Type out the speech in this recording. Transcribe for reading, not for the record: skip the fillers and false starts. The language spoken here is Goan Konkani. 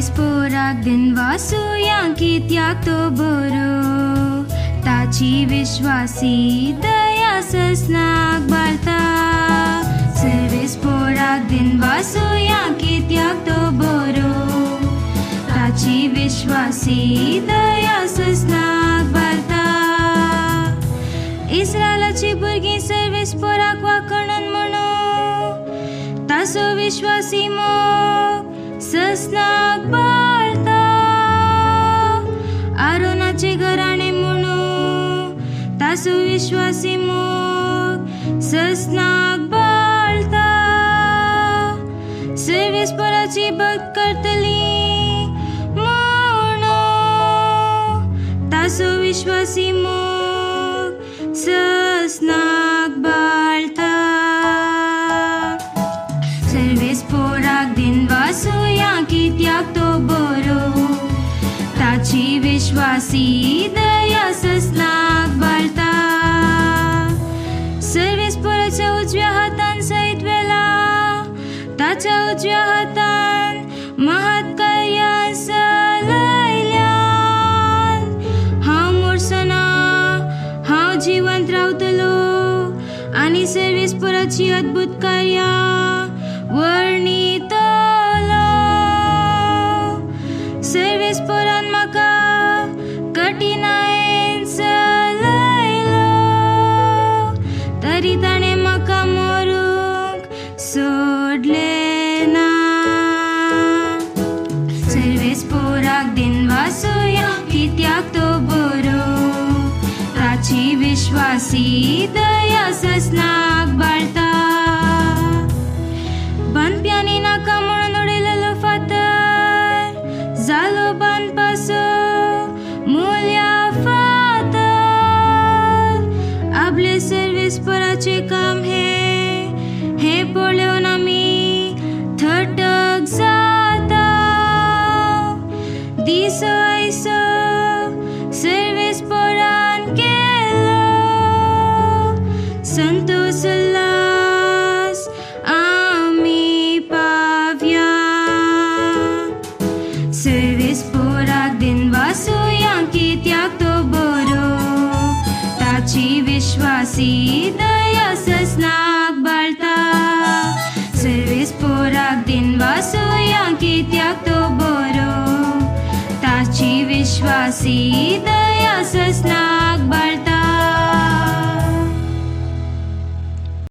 सर्वेस पोराक दिन वासुया कित्याक तो बरो, ताची विश्वासी दया ससनाक बाळता। सर्वेस पोराक दिन वासुया कित्याक तो बरो, ताची विश्वासी दया ससनाक बाळता। इस्रायलाची भुरगीं सर्वेस पोराक वाकणन म्हणू, ताचो विश्वासी मोग ससनाक बाळता। आरोनाचे घराणे म्हणू, ताचो विश्वासी मोग ससनाक बाळता। सर्वेस पोराची भक्त करतली म्हणू, ताचो विश्वासी मोग ससनाक बाळता। सर्वेस पोराक दिन वासुया कित्याक तो बरो, ताची विश्वासी दया ससनाक बाळता। सर्वेस पोराच्या उजव्या हातान सयत वेला, ताच्या उजव्या हातान महत् कार्यां चलयल्यान। हांव मोरसना, हांव जिवंत रावतलो आनी सर्वेस पोराची अद्भुत कार्यां वर्णितलो। सर्वेस पोरान म्हाका कठिनायेन चलयलो, तरी ताणें म्हाका मरूंक सोडलें ना। सर्वेस पोराक दिन वासुया कित्याक तो बरो, ताची विश्वासी दया ससनाक बाळता। बांदप्यांनी नाका म्हणून उडयलेलो फातर जालो बांदपाचो मुल्या फातर। आपले सर्वेस पोराचें काम हें, हें पळोवन आमी थटक जाता। दिसो आयसो सर्वेस पोरान केलो, संतोष उल्हास आमी पावया। सर्वेस पोराक दिन वासुया कित्याक तो बरो, ताची विश्वासी दया ससनाक बाळता। सर्वेस पोराक दिन वासुया कित्याक तो बरो, ताची विश्वासी दया ससनाक